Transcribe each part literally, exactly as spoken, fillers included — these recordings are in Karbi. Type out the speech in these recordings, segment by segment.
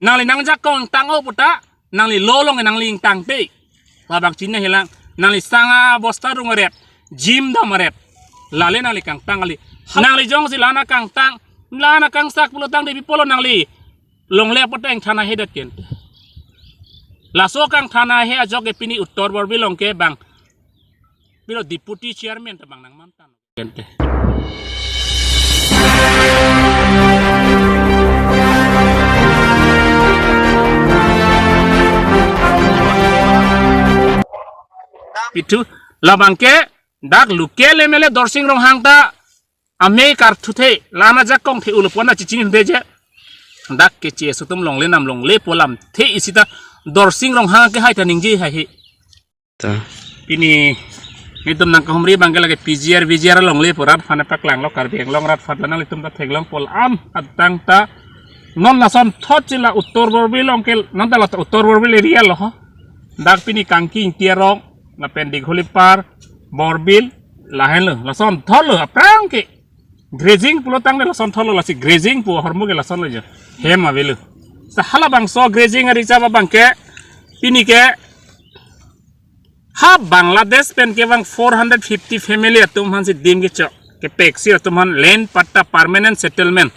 Nangli nangjakong tang-o puta, nangli lo along nangli ingtangte. Labang chinine hilang, nangli sanga bosta rung aret, jim dam aret. Lale nangli kangtang kali. Nangli jongsi la-an akangtang, la-an akangsak pulotangte pi apotlo nangli longle apatta ingthan ahe det ke. Laso kangthan ahe ajok ke pini Uttar Borbil along ke bang, pilo deputy chairman ta bang nangmantan. Gente. Pithu, labang ke dak local M L A Dorsing Ronghang ta amei karthu the, la-an ajakong the ulo pon ta chechini the je. Dak ke chiesu atum longle nam longle pu alamthe isi ta Dorsing Ronghang ke hai ta ningje hai he. Ta. Pini nelitum nangkahumri abang ke lake P G R V G R alongle pu rat aphan paklanglo, Karbi Anglong rat aphan nanglitum ta theklong pu alam atang ta non lasonthot si la Uttar Borbil along ke, non ta la Uttar Borbil area lo ho. Dak pini Kangki Ingti arong, lapen Digholi Par, Borbil, lahenlo, lasonthot lo, aphrang ke grazing pulotangte lasonthot lo, lasi grazing pu ahormu ke lasonlo jo. Hem avelo. Sa halabangso grazing ari chaba abang ke, pini ke ha Bangladesh pen kevang four hundred fifty family atum aphansi dim kechok, kepeksi atum aphan land patta permanent settlement,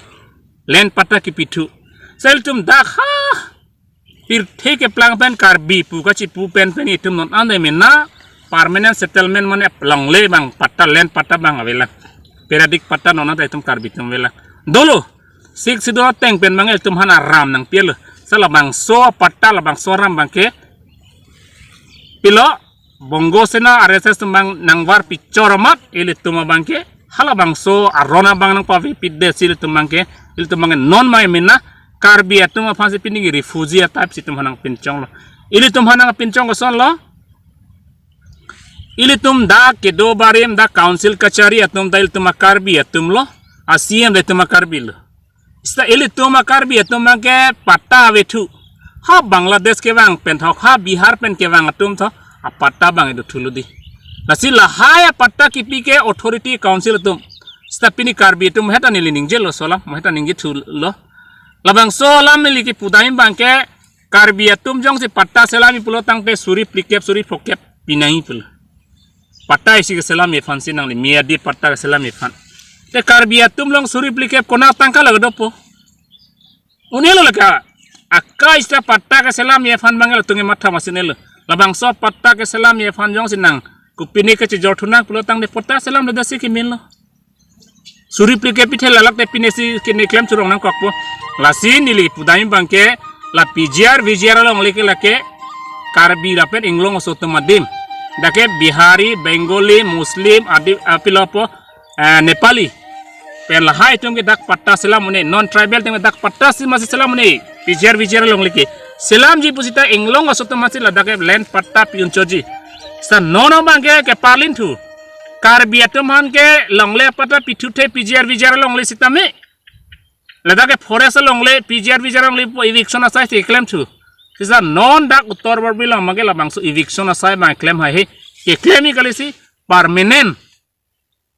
land patta kipithu. Sa ilitum dak ha pirthe keplang pen Karbi pu kachipu pen pen itum non ande mena permanent settlement mane longle abang patta, land patta abang avelang. Periodic patta non ande itum Karbi atum avelang. Dolo, Sixth Schedule ateng pen abang ilitum aphan aram nangpilo. Sa labangso patta, labangso aram abang ke pilo Bongo Sena R S S atum abang nangvar pichor amat ilitum abang ke halabangso aron abang nangpavepit det si ilitum abang ke, ilitum abang ke non mai mena Karbi atum aphansi pini ke refugee a-type si itum aphan nangpinchonglo. Ilitum aphan nangpinchong kosonlo. Ilitum dak kedo barim dak council kachari atum ta ilitum a-Karbi atum lo, a-C M ta itum a-Karbi lo. Seta ilitum a-Karbi atum abang ke patta avethu. Ha Bangladesh kevang pen tho, ha Bihar pen kevang atum tho, apatta abang ido thulo di. Lasi lahai apatta kipi ke authority council atum. Seta pini Karbi atum heta neli ningjelo, so alam, heta ningjethulo. Labangso alam neli kipudam abang ke Karbi atum jongsi patta selamji pulotangte suri phlikep, suri phokep pinangji pulo. Patta isi keselamji aphansi nangli, miyadi patta keselamji aphan. Te Karbi atum along suri phlikep konat atangka lake dopo? Un'elo lake. Akai seta patta keselamji aphan abang ke latum ke matha masi un'elo. Labangso patta keselamji aphan jongsi nang kopine kachejor thunang pulotangte patta selamledetsi kemenlo. Suri phlikep pithe, lalak te pinesi kene klem churong nangkokpo. Lasi neli pudam abang ke la P G R V G R alongle ke lake Karbi lapen Inglong aso atum adim. Dak ke Bihari, Bengali, Muslim, Adi, ah, pilo pu, eh, Nepali pen lahai atum ke dak patta selam un-e, non tribal atum ke dak patta si masi selam un-e, P G R V G R alongle ke. Selamji pu seta Inglong aso atum masi ladak ke land patta pi-un chotji. Seta non abang ke keparlin thu. Karbi atum aphan ke longle patta pithu the P G R V G R alongle sitame. Ladak ke forest alongle, P G R V G R alongle pu eviction asai si keklem thu. Seta non dak Uttar Borbil along abang ke labangso eviction asai abang keklem hai he. Keklemji kalisi permanent.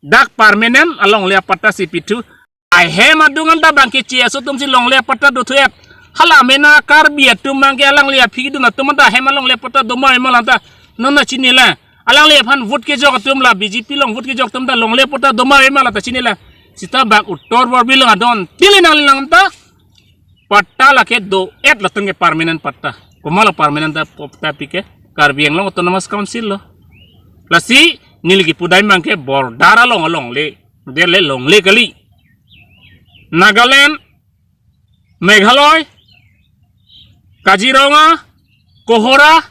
Dak permanent alongle apatta si pithu. Ahem adung anta abang ke chiesu atum si longle apatta dothu et. Hala mena Karbi atum abang ke alangli aphi dun atum anta ahem alongle apatta doma ema lanta non ta chinila. Alangli aphan vote kejok atum la B J P along vote kejok atum ta longle apatta doma ema lanta chinila. Seta abang Uttar Borbil along adon tili nangli lang ta patta lake do-et, latum ke permanent patta. Komatlo permanent ta patta pi ke? Karbi Anglong Autonomous Council lo. Lasi neli kipudam abang ke border along alongle. Dele longle kali. Nagaland, Meghalaya, Kaziranga, Kohora,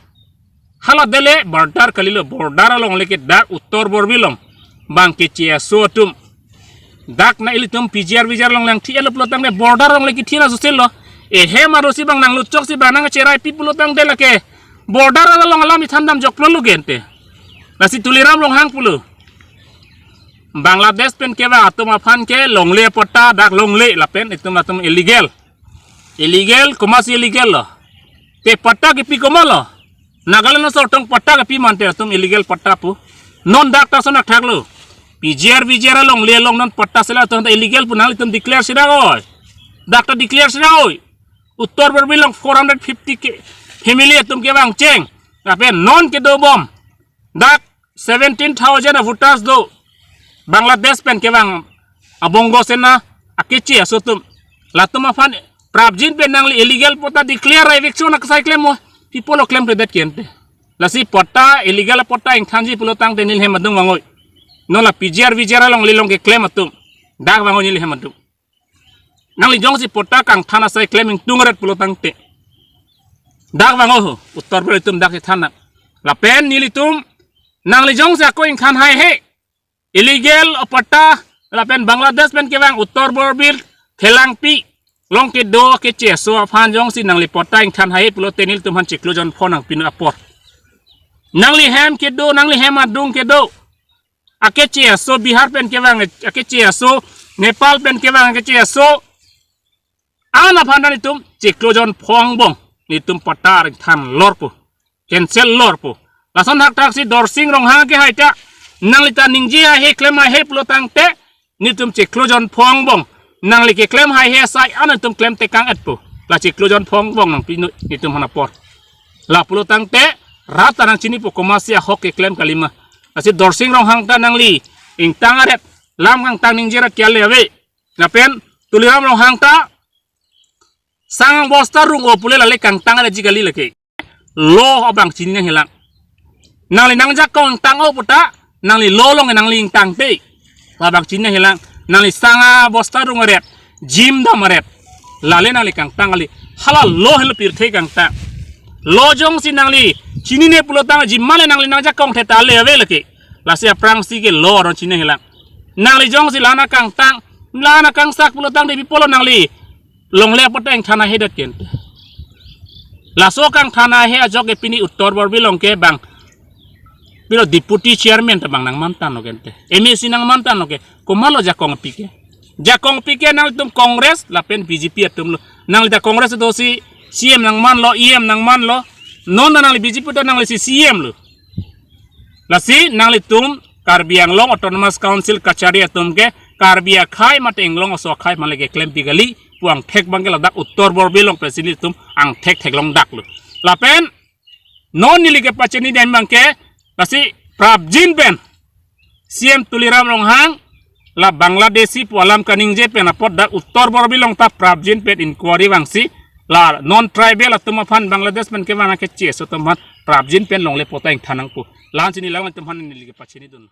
hala dele border kalilo, border alongle ke dak Uttar Borbil along abang ke chiesu atum. Dak na ilitum P G R V G R along lang thi-etlo pulotangte border alongle kithi na susil lo. Ehem arosi abang nangluchok si abang nangcheraipi pulotangte lake border along alam ithandam joklo lo gente. Lasi Tuliram Ronghang pulo, Bangladesh pen kevang atum aphan ke longle patta dak longle lapen itum atum illegal. Illegal, komatsi illegal lo? Te patta kipi komatlo? Nagaland aso tong patta kipi mante atum illegal patta pu. Non dak ta sonak thaklo. P G R V G R alongle along non patta selam atum ta illegal pu nanglitum declare si dak oi. Dak ta declare si dak oi. Uttar Borbil along four hundred fifty ke family atum kevang cheng. Lapen non kedobom dak seventeen thousand a voters do Bangladesh pen kevang, a Bongo Sena, a Keche aso atum. Latum aphan prapjin pen nangli illegal patta declare eviction aksai klem mo. Pi apotlo klemkledet ke ante. Lasi patta, illegal patta ingthanji pulo tangte neli hem adung vangoi. Non la P G R V G R along lilong keklem atum. Dak vangoi neli hem adung. Nangli jongsi patta kangthan asai klem ingtung ret pulo tangte, dak vangoi ho, Uttar Borbil atum dak kethan nang. Lapen nelitum, nangli jongsi ako ingthan haihe, illegal patta, lapen Bangladesh pen kevang Uttar Borbil, Thelangpi along kedo Keche aso aphan jongsi nangli patta ingthan haihe pulote nelitum aphan chiklo jon phongo nangpinon apor. Nangli hem kedo, nangli hem adung kedo, a Keche aso, Bihar pen kevang a Keche aso, Nepal pen kevang a Keche aso, an aphan ta nelitum chiklo jon phongo angbong nelitum patta ingthan lorpo, cancel lorpo. Lason thakthak si Dorsing Ronghang ke hai ta, nangli ta ningje haihe, klem haihe pulo tangte, nelitum chiklo jon phongo angbong nangli keklem haihe asai an nelitum klemtekang etpo. La chiklo jon phongo angbong nangpinon nelitum aphan apor. La pulo tangte rat ta nangchinipo komatsi ahok keklem kalima. Lasi Dorsing Ronghang ta nangli ingtang aret, lam kangtang ningje rat ke ale ave. Lapen Tuliram Ronghang ta sang bosta rung-o pule lale kangtang aretji kali lake. Law abang chini nangjilang. Nangli nangjakong tang-o puta, nangli law along nangli ingtangte. Labang chini nangjilang. Nangli sang bosta rung aret, jim dam aret, lale nangli kangtang kali. Hala law helo pirthe kangtang. Law jongsi nangli chinine pulo tang jim male nangli nangjakong theta ale ave lake. Lasi aphrangsi ke law aron chini nangjilang. Nangli jongsi la-an akangtang, la-an akangsak pulo tangte pi apotlo nangli longle patta ingthan haihedet ke ante. Laso kangthan haihe ajok ke pini Uttar Borbil along ke bang, pilo deputy chairman ta bang nangmantanglo ke ante. M A C nangmantanglo ke. Komatlo jakong pike? Jakong pike nangtum Congress lapen B J P atumlo. Nangli ta Congress dosi C M nangmanlo, E M nangmanlo. Non ta nangli B J P ta nanglisi C M lo. Lasi nanglitum Karbi Anglong Autonomous Council kachari atum ke Karbi akhei mate Anglong aso akhei male keklempi kali pu angthek abang ke ladak Uttar Borbil along pensi nelitum angthek theklong daklo. Lapen non neli kepachini dam abang ke, lasi prapjin pen C M Tuliram Ronghang, la Bangladeshi pu alam kaningje pen apot dak Uttar Borbil along ta prapjin pen inquiry vangsi, la non tribal atum aphan Bangladesh pen kevang a Keche aso atum aphan prapjin pen longle patta ingthan nangpo. La-an chini lang atum aphan neli kepachini dun.